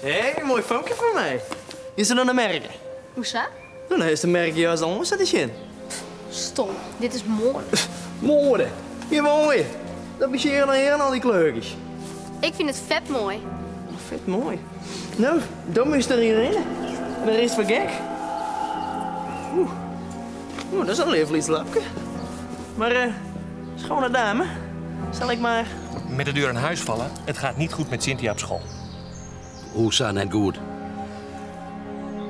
Hé, moai famke fan my. Is der noch in merke? Hoesa? No, dan is de merke juist al oan te sjen. Stom, dit is moade. Moade? Ja, moai. Dat bestean al jierren al die kleurkes. Ik fyn it fet moai. Fet moai? No, dan moatst der yn rinne. En dan rinst foar gek. Oeh, oeh, dat is in leaf lyts lapke. Mar, eh, schone dame, sal ik mar... Met de deur in huis vallen, het gaat niet goed met Cynthia op school. Hoesa net goed?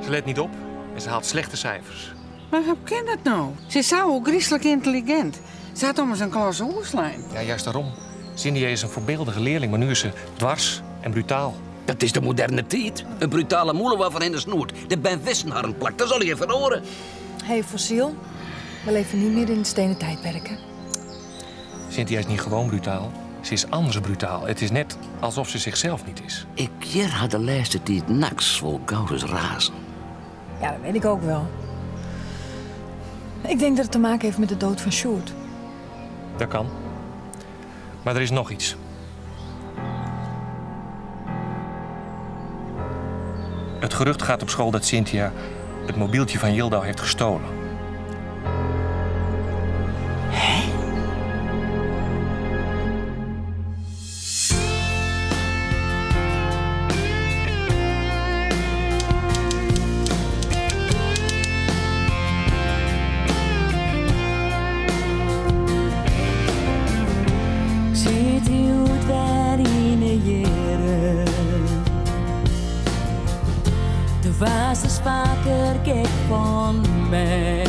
Ze let niet op en ze haalt slechte cijfers. Mar hoe kin dat no? Se is sa ôfgryslik yntelligint. Se hat ommers in klas oerslein. Ja, juist daarom. Cynthia is een voorbeeldige leerling, maar nu is ze dwars en brutaal. Dat is de moderne tiid. In brutale mûle waarfoar snoerd. De bern wisten harren plak. Dat sil je feroare. Hey, fossiel. We leven niet meer in het stenen tijdperk, hè? Cynthia is niet gewoon brutaal. Ze is anders brutaal. Het is net alsof ze zichzelf niet is. Ik hear har de lêste tiid nachts wol gauris razen. Ja, dat weet ik ook wel. Ik denk dat het te maken heeft met de dood van Sjoerd. Dat kan. Maar er is nog iets. Het gerucht gaat op school dat Cynthia het mobieltje van Jildau heeft gestolen. Hè? Ik sit hjoed wer yn 'e jierren. Do waardst ris faker gek fan my.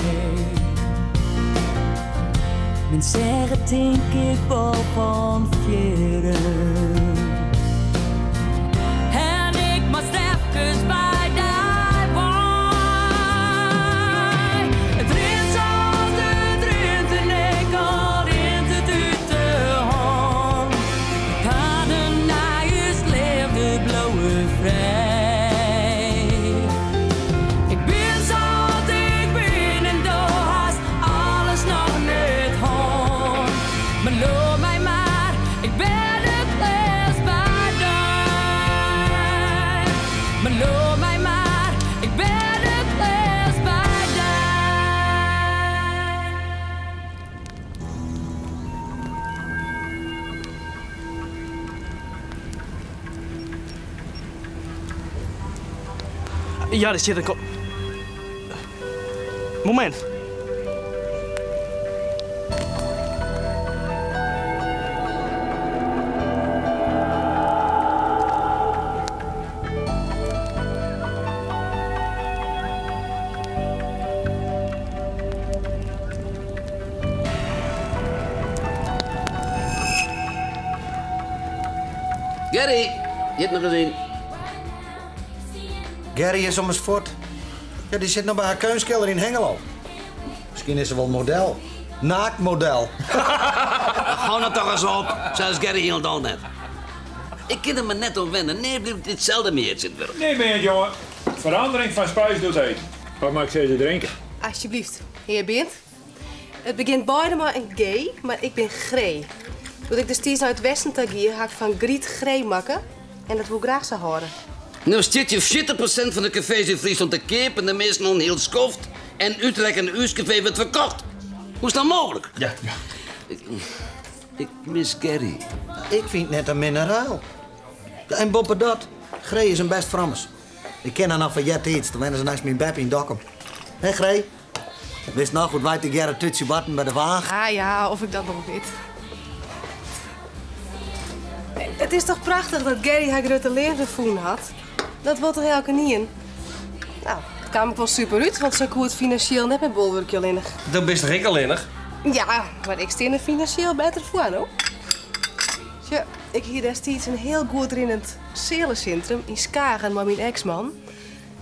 Men seach it tink ik wol fan fierren. En ik moast efkes by dy wei. It rint sa't it rint en ek al rint it út de hân. De paden nei ús leafde bliuwe frij. Ik bin sa't ik bin en do hast alles noch net hân. Mar leau my mar, ik bin it leafst by dy. Mar leau my mar, ik bin it leafst by dy. Ja, der stiet in ko. Momint. Gerry, hjit noch ris yn. Gerry is ommers fuort. Ja, dy sit no by har keunstskilder yn Hengelo. Miskien is se wol model. Naaktmodel. Hou no toch ris op, sa is Gerry hielendal net. Ik kin der mar net oan wenne, nea bliuwt it itselde mear tsjintwurdich. Nee mear, jonge. Verandering van spijs doet eten. Wat mei ik sizze drinke? Alsjeblieft, hear Beant. It begjint beide mei in G, mar ik bin Gree. Doe't ik destiids nei it Westen ta gie, ha ik fan Griet Gree makke en dat woe ik graach sa hâlde. No stiet je 40% fan de kafees yn Fryslân te keap en de measten al in hiel skoft en útrekkene ús kafee wurdt ferkocht. Hoe is dat mooglik? Ja. Ik mis Gerry. Ik fyn it net in minne ruil. En boppedat, Gree is in bêst frommes. Ik ken har noch fan eartiids, doe wenne se neist myn beppe yn Dokkum. Hè Gree? Witst noch hoe't wy tegearre tútsje boarten by de Waach? Ah ja, of ik dat noch wit. It is toch prachtich dat Gerry har grutte leafde fûn hat? Dat wol toch elkenien? No, it kaam ek wol super út, want sy koe it finansjeel net mear bolwurkje allinnich. Do bist toch ek allinnich? Ja, mar ik stean der finansjeel better foar no. Sjoch, ik hie destiids in hiel goed rinnend sealesintrum yn Skagen mei myn eks-man.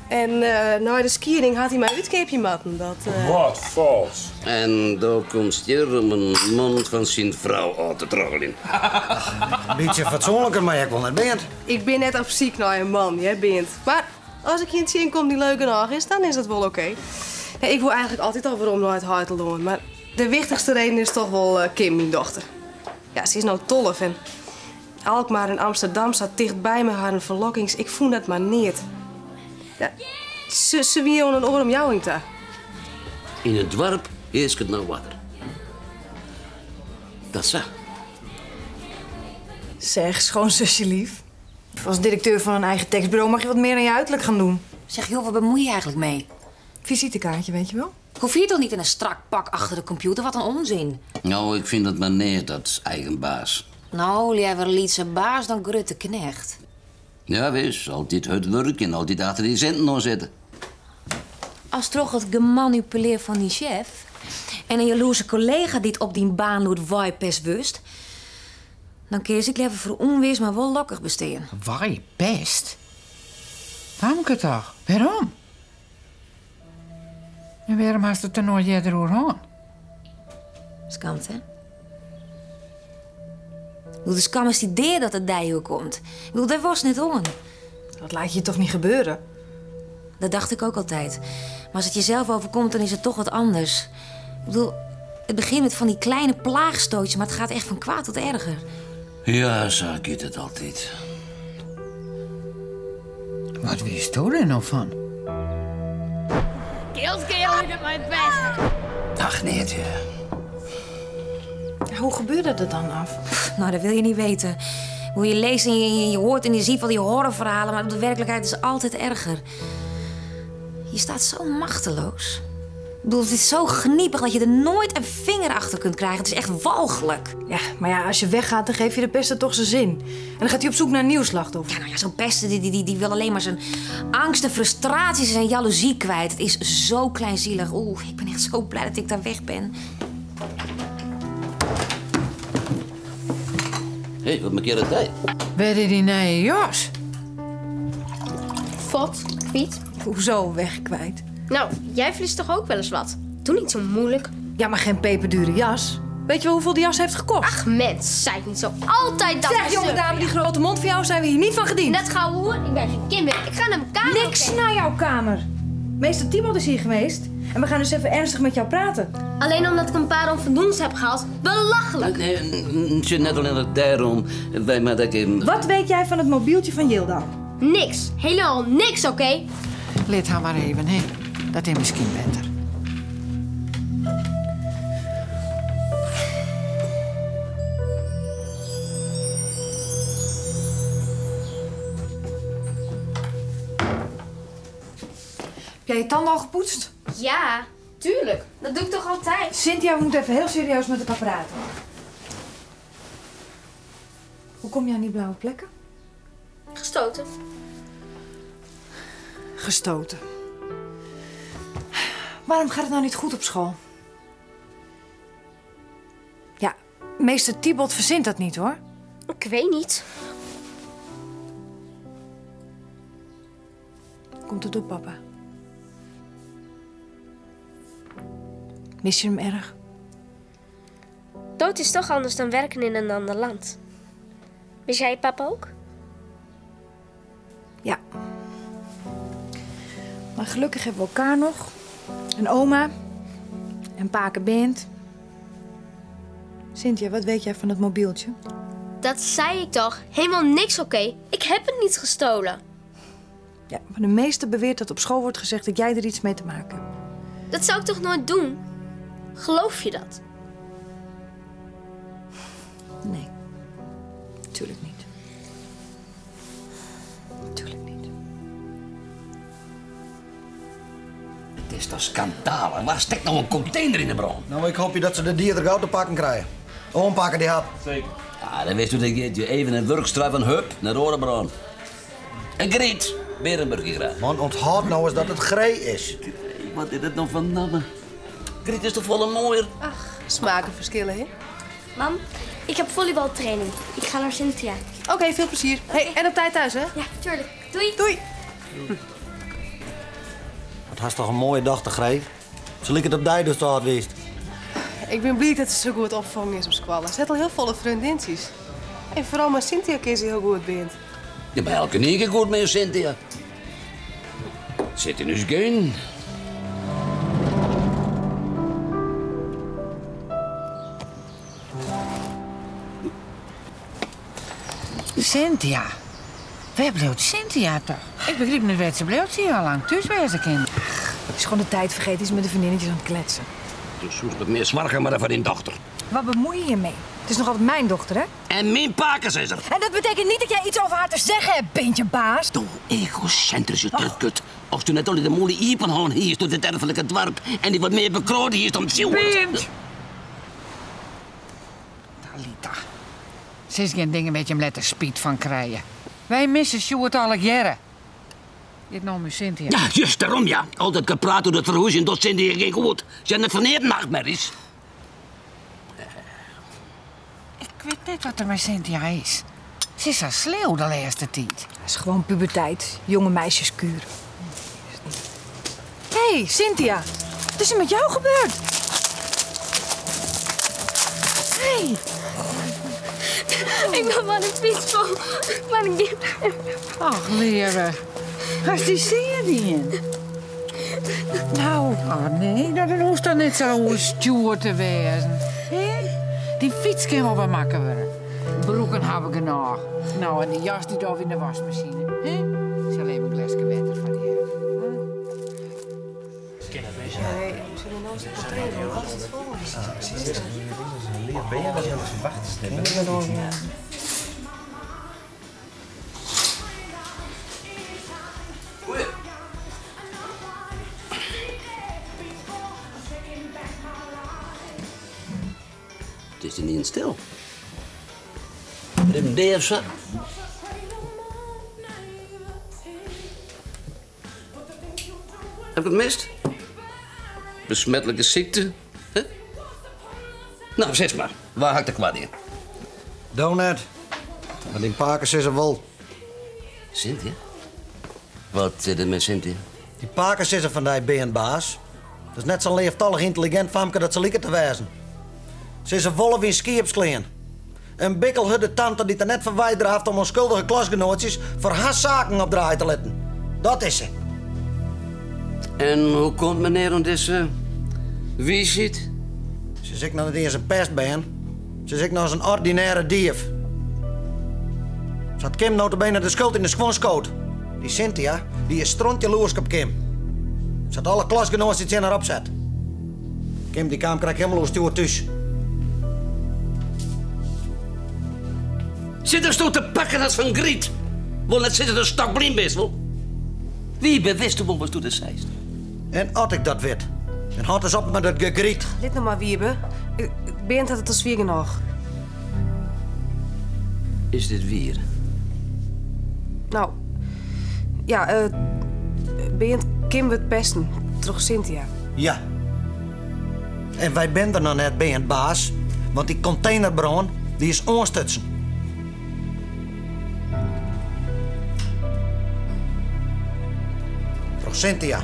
En nei de skieding hat hy my útkeapje moatten. Dat. Wat fals! En do komst hjir om in man fan syn frou ôf te troggeljen. In bytsje fatsoenliker mei ek wol net, Beant. Ik bin net op syk nei in man, hear, Beant. Mar as ik ien tsjinkom dy't leuk genôch is, dan is dat wol okee. Nee, ik woe eigentlik altyd al werom nei it heitelân, mar de wichtichste reden is toch wol Kim, myn dochter. Ja, se is no 12 en. Alkmaar en Amsterdam sa tichtby mei harren ferlokkings, ik fûn dat mar neat. Ja, se, se wie oan in oare omjouwing ta. Yn it doarp hearsket no oarder. Dat sa. Zeg, schoonzusje lief. Als directeur van een eigen tekstbureau mag je wat meer aan je uiterlijk gaan doen. Zeg joh, wat bemoei je eigenlijk mee? Visitekaartje, weet je wel? Hoef je toch niet in een strak pak achter de computer? Wat een onzin. Nou, ik vind het maar neer, dat eigen baas. Nou, liever liet baas dan grutte knecht. Ja, wis, altijd het werk en altijd achter die centen nog zitten. Als toch het gemanipuleer van die chef en een jaloerse collega die het op die baan doet wist, wust, dan keer ik liever voor onweers maar wel lokkig besteden. Waai pest? Famke toch? Waarom? En waarom hast het er nooit eerder over gehad? Skant, hè? Ik bedoel, de skam is die idee dat het daar komt. Ik bedoel, daar was net om. Dat laat je toch niet gebeuren? Dat dacht ik ook altijd. Maar als het jezelf overkomt, dan is het toch wat anders. Ik bedoel, het begint met van die kleine plaagstootjes, maar het gaat echt van kwaad tot erger. Ja, zo gaat het altijd. Wat wist u er nou van? Keels, kerel, ik heb mijn best. Ach, neertje. Hoe gebeurde dat dan af? Nou, dat wil je niet weten. Hoe je leest en je, je hoort en je ziet wel die horrorverhalen, maar de werkelijkheid is altijd erger. Je staat zo machteloos. Ik bedoel, het is zo gniepig dat je er nooit een vinger achter kunt krijgen. Het is echt walgelijk. Ja, maar ja, als je weggaat, dan geef je de pesten toch zijn zin. En dan gaat hij op zoek naar een nieuw slachtoffer. Ja, nou ja, zo'n pesten die, die, die, die wil alleen maar zijn angsten, frustraties en jaloezie kwijt. Het is zo kleinzielig. Oeh, ik ben echt zo blij dat ik daar weg ben. Hé, hey, wat een keer de tijd. Waar is die nieuwe jas? Fot, kwiet. Hoezo weg kwijt? Nou, jij verliest toch ook wel eens wat? Doe niet zo moeilijk. Ja, maar geen peperdure jas. Weet je wel hoeveel die jas heeft gekost? Ach mens, zei ik niet zo. Altijd dat Zeg, jonge dame, die grote mond van jou zijn we hier niet van gediend. Net gauw hoor, ik ben geen kind meer. Ik ga naar mijn kamer. Niks naar jouw kamer. Meester Tibalt is hier geweest. En we gaan dus even ernstig met jou praten. Alleen omdat ik een paar onvoldoendes heb gehaald. Belachelijk. Nee, het zit net alleen daarom. Wij maar dat ik... Wat weet jij van het mobieltje van Jilda? Niks. Helemaal niks, oké? Okay? Laat haar maar even, hè. Dat is misschien beter. Heb jij je tanden al gepoetst? Ja, tuurlijk. Dat doe ik toch altijd? Cynthia, we moeten even heel serieus met elkaar praten. Hoe kom je aan die blauwe plekken? Gestoten. Gestoten. Waarom gaat het nou niet goed op school? Ja, meester Tibalt verzint dat niet, hoor. Ik weet niet. Komt het door papa? Mis je hem erg? Dood is toch anders dan werken in een ander land. Mis jij je papa ook? Ja. Maar gelukkig hebben we elkaar nog. En oma. En Pake Band. Cynthia, wat weet jij van dat mobieltje? Dat zei ik toch? Helemaal niks, oké? Ik heb het niet gestolen. Ja, maar de meester beweert dat op school wordt gezegd dat jij er iets mee te maken hebt. Dat zou ik toch nooit doen? Geloof je dat? Nee, tuurlijk niet. Tuurlijk niet. Het is toch schandalig? Waar steekt nou een container in de brand? Nou, ik hoop je dat ze de dier er gauw te pakken krijgen. Ompakken die hap. Zeker. Ja, dan wist u dat je even een werkstraf van hup naar Orenbrand. En Griet, Berenburg graag. Man, onthoud nou eens dat het gree is. Wat is dat nou van namen? Griet is toch volle mooier? Ach, smaken verschillen, hè? Mam, ik heb volleybaltraining. Ik ga naar Cynthia. Oké, okay, veel plezier. Okay. Hey, en op tijd thuis, hè? Ja, tuurlijk. Doei. Doei. Het was toch een mooie dag, te Gree? Ze liep het op die dus dat wist. Ik ben blij dat ze zo goed opvangen is op squallen. Ze heeft al heel volle vriendinnetjes. En vooral maar Cynthia keer ze heel goed bent. Je bent elke keer goed mee, Cynthia. Zit in uw geen. Cynthia. Wêr bliuwt Cynthia toch? Ik begryp net wêr't se bliuwt, se hie al lang thús wêze kinnen. Is gewoon de tijd fergeten, is mei de freondinnetjes oan it kletsen. Do soest wat mear soarch ha moatte foar dyn dochter. Wat bemoei je je mee? Het is nog altijd mijn dochter, hè? En myn pakesizzer. En dat betekent niet dat jij iets over haar te zeggen hebt, Bintje Baas. Do egosintrische trutkut. Asto net altyd de mûle iepen hân hiest oer dit erflike doarp en dy wat mear bekroade hiest om Sjoerd. Beant! Talita. Sis gjin dingen wêr't jim letter spyt fan krije. Wy misse Sjoerd allegearre. Dit no mei Cynthia. Ja, just dêrom ja. Al dat gepraat oer dat ferhúzjen docht Cynthia gjin goed. Se hat net foar neat nachtmerries. Ik wit net wat der mei Cynthia is. Se is sa sleau de lêste tiid. Dat is gewoon puberteit, jonge meisjeskuur. Hé, Cynthia, wat is er met jou gebeurd? Hé. Ik ben fan de fyts fallen, mar ik gean. Ach, leave. Hast dy sear dien? Nou, oh nee, dat hoecht dan net sa oerstjoer te wêzen. Hè? Dy fyts kin wol wer makke wurde. Broeken hawwe we genôch. No, en dy jas dy dogge we yn de waskmasine. Hè? Ik sil even in gleske wetter foar dy hawwe. It is ynienen stil. Libben dea of sa? Heb ik it mist? Besmetlike sykte? Huh? No, sis mar. Wa ha ik tekoart dien? Do net. Mar dyn pakesizzer wol. Cynthia? Wat sit der mei Cynthia? Dy pakesizzer fan dy, Beant Baas. Dat is net sa'n leaftallich yntelligint famke dat se liket te wêzen. Se is in wolf yn skiepsklean. In bikkelhurde tante dy't der net foar weidraaft om ûnskuldige klasgenoatsjes foar har saken op draaie te litten. Dat is se. En hoe komt menear oan dizze wiisheid? Se is ek noch net iens in pestbern. Se is ek noch ris in ordinêre dief. Se hat Kim nota bene de skuld yn de skuon skood. Dy Cynthia, dy is strontjaloersk op Kim. Se hat alle klasgenoatsjes tsjin har opset. Kim dy kaam krekt hielendal oerstjoer thús. Sittesto te pakken as fan Gryt? Wol net sizze datst stokblyn bist, wol? Wie witsto wol watsto dêr seist? En at ik dat wit, dan hâld ris op mei dat gegryt. Lit no mar, Wiebe. Beant hat it al swier genôch. Is dit wier? No, ja, Beant Kim wurdt pesten troch Cynthia. Ja. En wy binne der noch net, Beant Baas, want dy kontenerbrân dy is oanstutsen. Troch Cynthia.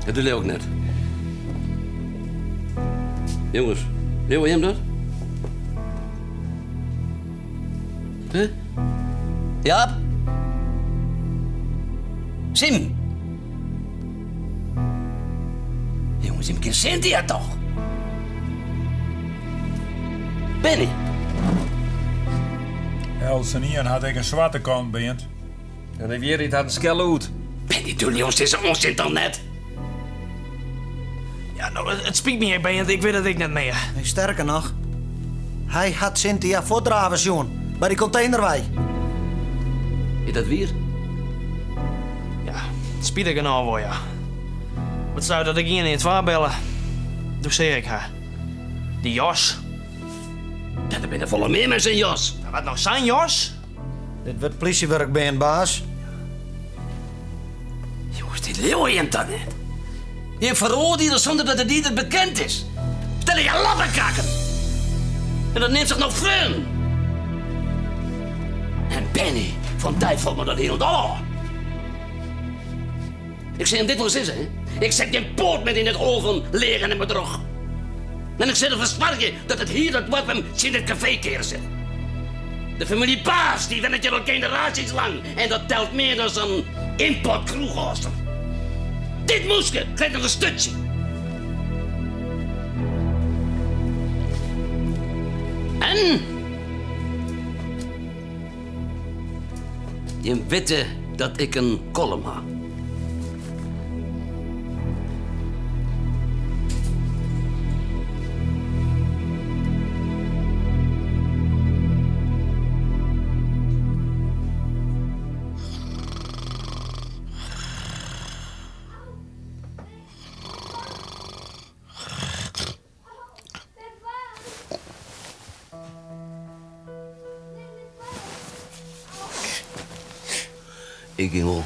Dat leau ik net. Jonges, leauwe jim dat? Huh? Jaap? Sim? Jonges, jim kenne Cynthia toch? Benny? Eltsenien hat ek in swarte kant, Beant. En de wierheid hat in skel lûd. Benny, do leaust dizze ûnsin toch net? Ja, no, it spyt my ek, Beant, ik wit it ek net mear. Nee, sterker noch, hy hat Cynthia fuortdraven sjoen by dy kontener wei. Is dat wier? Ja, spitigernôch wol, ja. Wat sei dat ik ien ien twa belle, doe seach ik har. Dy jas. Ja, der binne folle mear mei sa'n jas. Wat no, sa'n jas? Dit wurdt plysjewurk, Beant Baas. Jonges, dit leauwe jim toch net? Jim feroardiele sûnder dat de dieder bekend is. Stelletje lappekakken! En dat neamt sich no freonen. En Benny, fan dy falt my dat hielendal ôf. Ik sil jim dit wol sizze, hè? Ik set gjin poat mear yn it hol fan leagen en bedroch. En ik sil derfoar soargje dat it hiele doarp him tsjin dit kafee keare sil. De famylje Baas dy wennet hjir al generaasjes lang en dat telt mear dan sa'n ymportkroechhâldster. Dit mûske krijt noch in sturtsje. Fretten! Jim witte dat ik in kollum ha. Ik gean wol.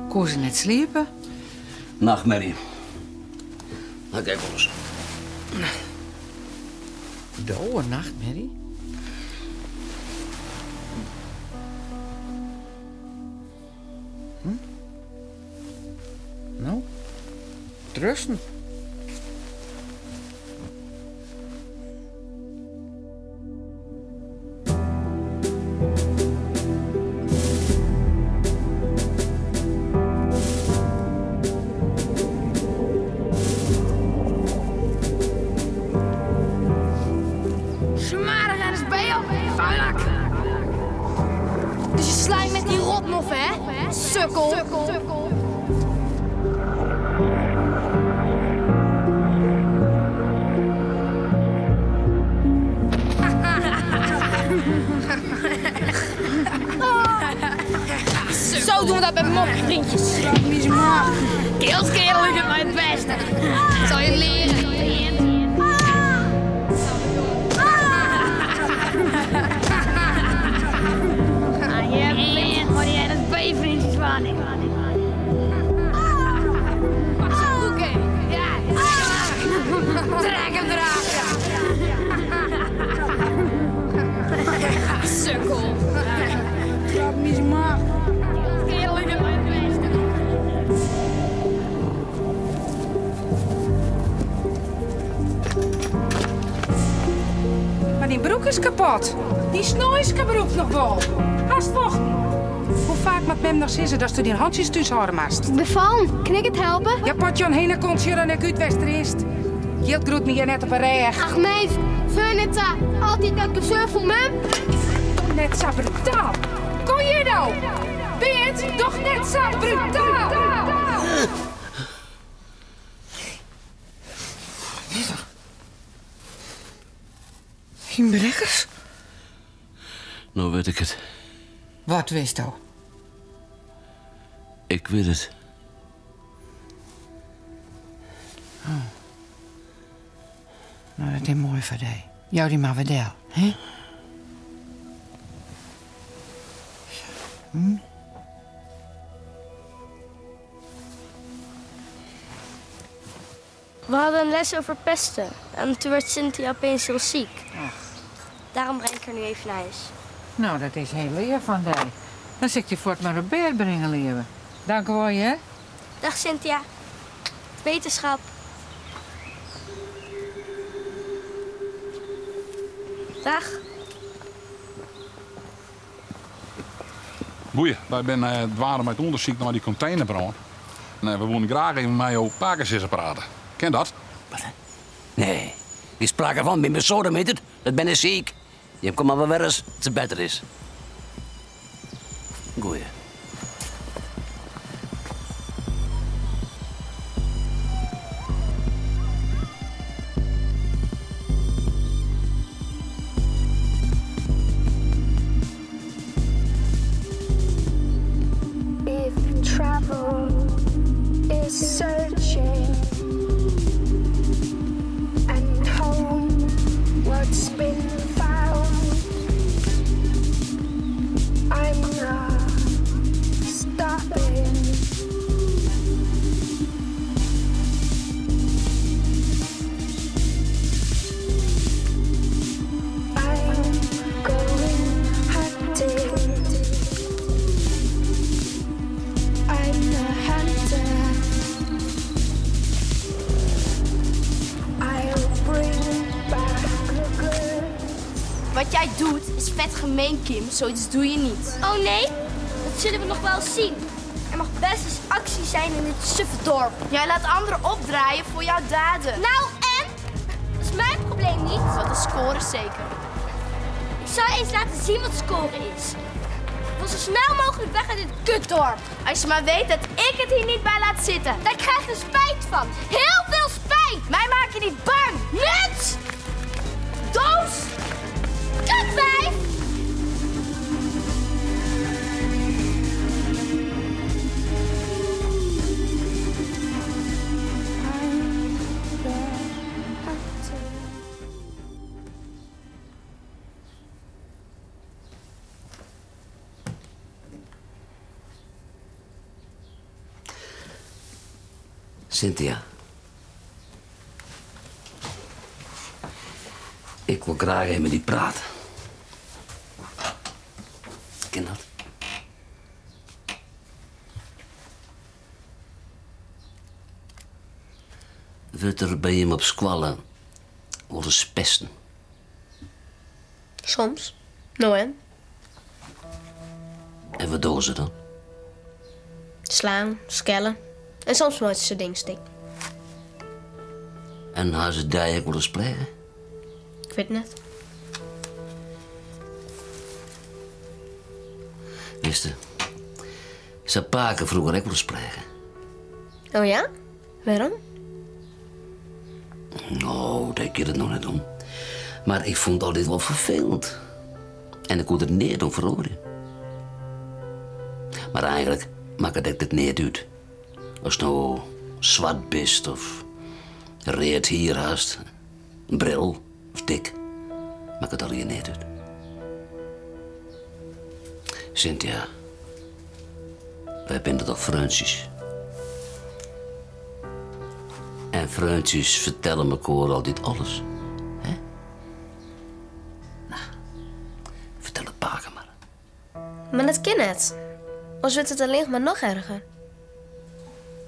Koe se net sliepe? Nachtmerrie. Dat kijk wel eens. Do, in nachtmerrie? Hm? No, trusten. Smarig NSB op, vuilak! Dus je slijt met die rotmoffen, hè? Sukkel! Zo doen we dat met mopvriendjes. Keels kerel lukt het mij het beste. Zal je leren. Ah, je hebt leren, maar die NSB-vriendjes van. Pak zijn broek, hè. Ja. Trek hem eraan. Sukkel. Trap me maar. Kerel lukt het mij het beste. Maar die broek is kapot. Die snoeiske broek nog wel. Haast vochten. Hoe vaak moet mem nog zissen dat ze die handjes thuis houden mast? Bevallen, kan ik het helpen? Ja, potje heen komt hier en ik uit Westerist. Jilt groet me hier net op een reg. Ach meef, Furnita, altijd dat gezeur voor mem. Toch net zo brutaal. Kom hier nou. Bent toch net zo brutaal. Geen brekkers? Nou weet ik het. Wat wist u? Ik weet het. Oh. Nou, dat is mooi voor die. Jou die maar weer deel, hè? We hadden een les over pesten en toen werd Cynthia opeens heel ziek. Ach. Daarom breng ik haar nu even naar huis. Nou, dat is heel leer van die. Dan zit je voort maar op bed brengen, leren. Dank u wel, hè? Dag Cynthia. Beterschap. Dag. Boeien, wij zijn dwaren met onderzoek naar die containerbrand. En we willen graag even met jou pakjes praten. Ken dat? Wat? Nee, die sprake van, ben besodemieterd, dat ben ik ziek. Je komt maar wel eens, het beter is. Goeie. Is vet gemeen, Kim. Zoiets doe je niet. Oh nee? Dat zullen we nog wel zien. Er mag best eens actie zijn in dit suffe dorp. Jij laat anderen opdraaien voor jouw daden. Nou en? Dat is mijn probleem niet. Wat een score zeker. Ik zal eens laten zien wat scoren is. Ik wil zo snel mogelijk weg uit dit kutdorp. Als je maar weet dat ik het hier niet bij laat zitten. Daar krijg je spijt van. Heel veel spijt. Mij maak je niet bang. Muts! Doos! Kutwijf! Cynthia. Ik wil graag even met die praten. Ken dat? Wordt er bij hem op squallen worden pesten? Soms. Nou en? En wat doen ze dan? Slaan, skellen. En soms nooit ze ding stik. En haar ze daar ook wel eens plegen? Ik weet het net. Wist je, ze paken vroeger ook wel eens plegen. Oh ja? Waarom? Nou, daar kan het nog niet om. Maar ik vond altijd wel vervelend. En ik kon er neer om veroordeelen. Maar eigenlijk maakt het het niet uit. Als het nou zwart bist of reet hier haast, een bril of dik, maakt het al hier niet uit. Cynthia, wij zijn toch vriendjes? En vriendjes vertellen elkaar altijd alles. Hè? Nou, vertel het paken maar. Maar dat kan het. Of wordt het alleen maar nog erger?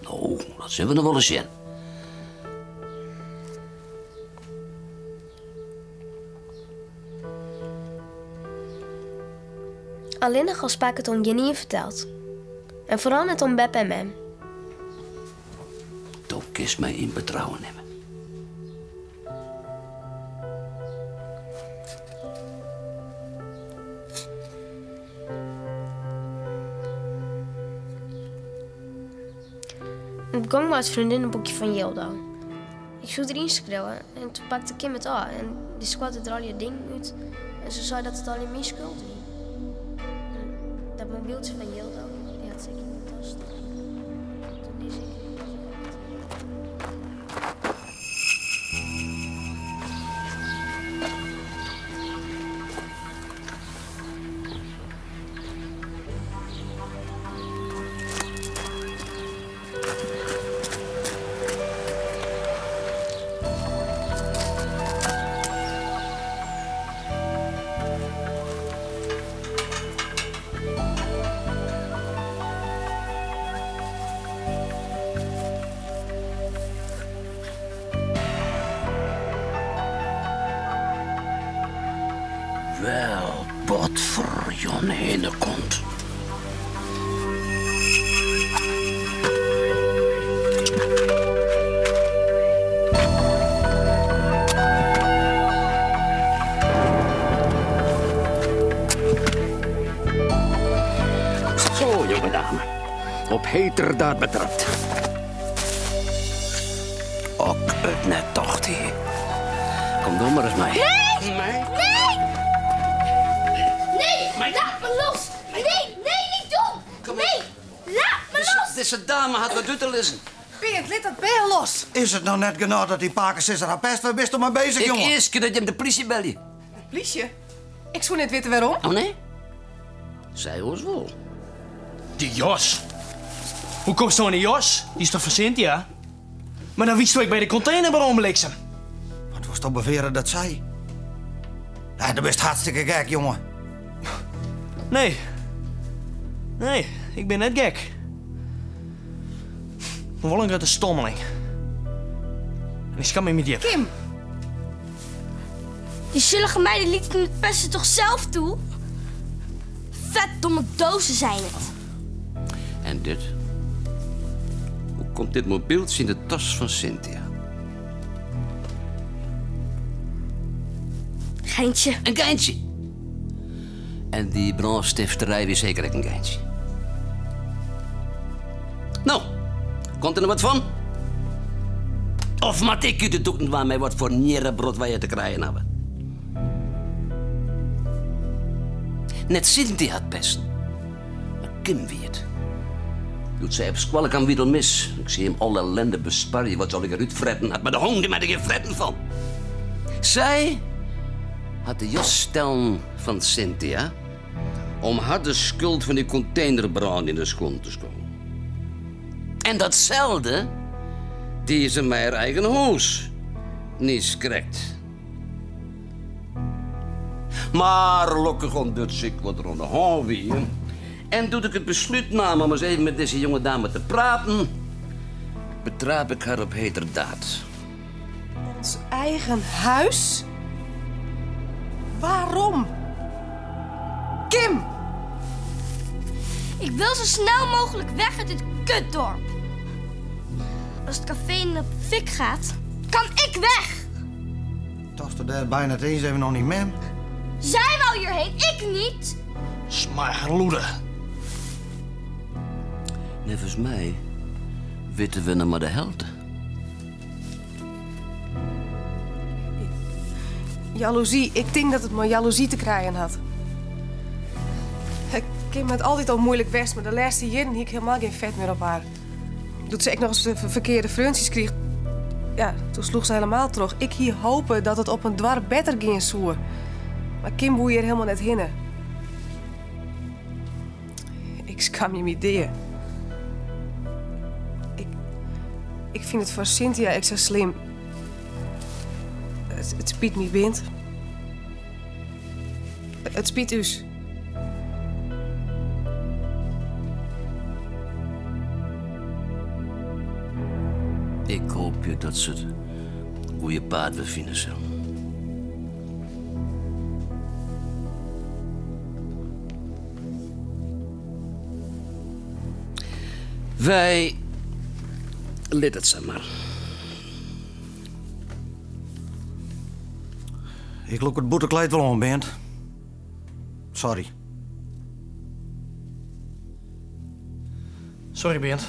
Nou, dat zullen we nog wel eens zien. Alleen nog als Paak het om Janine vertelt. En vooral net om Beb en Mem. Toch is mij in betrouwen nemen. Het gong was het vriendinnenboekje van Yildo. Ik zocht erin schreeuwen en toen pakte Kim het aan en die squatte er al je ding uit en ze zei dat het al in mijn schuld was. Dat mobieltje van Yildo, die had zeker in de tas staan. Toen is ik. Wel, wat voor Jon heen komt. Zo, jonge dame. Op heterdaad betrapt. Ook het net tocht hier. Kom door maar eens mee. Nee! Nee! Nee! Laat me los! Nee, nee, niet doen! Nee! Laat me los! Deze dame had wat uit te lezen. Peert, laat dat bel los. Is het nou net genoeg dat die pakers haar pest? Waar bist u maar bezig, Ik jongen? eerst dat je hem de politie bellen. Politie? Ik zou net weten waarom. Oh nee? Zij ons wel. Die Jos. Hoe komt zo aan die Jos? Die is toch van Cynthia? Maar dan wist ik bij de containerbaron bliksem. Wat was toch beweren dat zij? Ja, dat is hartstikke gek, jongen. Nee. Nee, ik ben net gek. Maar wel een grote stommeling. En ik scham me met je. Kim! Die zullige meiden lieten het pesten toch zelf toe? Vet domme dozen zijn het. En dit? Hoe komt dit mobieltje in de tas van Cynthia? Geintje. Een geintje. En die brandstifterij weer zeker ook een geintje. Nou, komt er nog wat van? Of moet ik u de doeken waarmee wat voor nierbrot wij je te krijgen hebben? Net Cynthia had pesten. Maar Kim wie het. Doet zij op squallen kan wie mis. Ik zie hem alle ellende besparren. Wat zal ik eruit fretten? Had maar de honger met er geen fretten van. Zij had de jas stellen van Cynthia om haar de schuld van die containerbrand in de schoen te schoon. En datzelfde die ze mij haar eigen huis niet krijgt. Maar gelukkig ontdekt ik wat er aan de hand wie. En toen ik het besluit nam om eens even met deze jonge dame te praten, betrap ik haar op heterdaad. Ons eigen huis? Waarom? Kim! Ik wil zo snel mogelijk weg uit dit kutdorp. Als het café in de fik gaat, kan ik weg. Toch er daar bijna het eens even nog niet meer. Zij wou hierheen, ik niet. Smaarloede. Volgens mij weten we nog maar de helft. Jaloezie. Ik denk dat het maar jaloezie te krijgen had. Kim had altijd al moeilijk west, maar de laatste jaren had ik helemaal geen vet meer op haar. Toen ze ik nog eens de verkeerde frunties kreeg, ja, toen sloeg ze helemaal terug. Ik hier hopen dat het op een dwarp beter ging zoer. Maar Kim boei hier helemaal net hinnen. Ik skam je ideeën. Ik vind het voor Cynthia extra slim. Het spiet me bind. Het spiet us. Ik hoop je dat ze het goede paard weer vinden zullen. Wij lid het zeg maar. Ik loop het boetekleed wel om, Bent. Sorry. Sorry, Bent.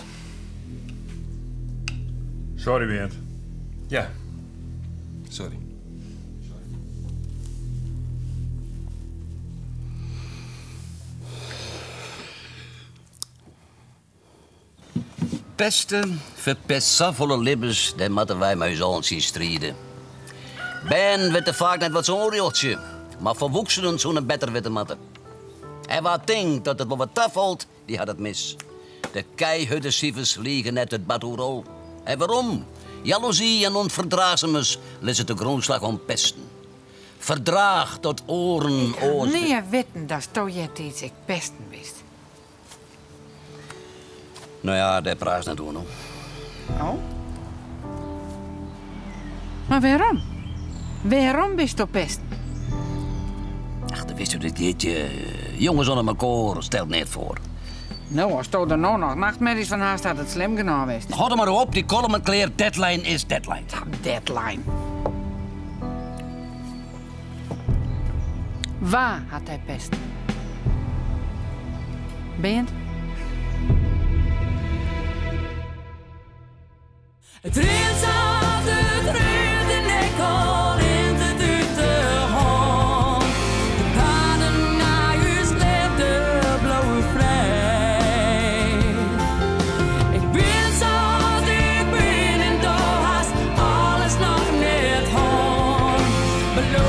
Sorry, Bent. Ja. Sorry. Pesten verpest zoveel libbens, daar moeten wij maar eens aan zien strijden. Ben weet er vaak net wat zo'n oorlogje, maar volwassenen zo'n beter witte matten. En wat denkt dat het wel wat tafelt, die had het mis. De keihudde sievers liegen net het bad. En waarom? Jaloezie en onverdraagzaamheid lezen de grondslag om pesten. Verdraag tot oren, oren. Nee, weten dat je iets ik pesten wist. Nou ja, daar praat ze doen, hoor. Oh? Maar waarom? Waarom bist je pesten? Ach, dat wist u dit jeetje. Jongens onder elkaar stelt net voor. Nou, als er nou nog nachtmerries van haast had het slim genomen geweest. Houd er maar op, die column kleer, deadline is deadline. Deadline. Waar had hij pest? Bent? Het rint zat, het rint en ik al in de uit de hand. De paden naar huis leefde blauwe vrij. Ik ben zat, ik ben en daar haast alles nog net hand. Beloof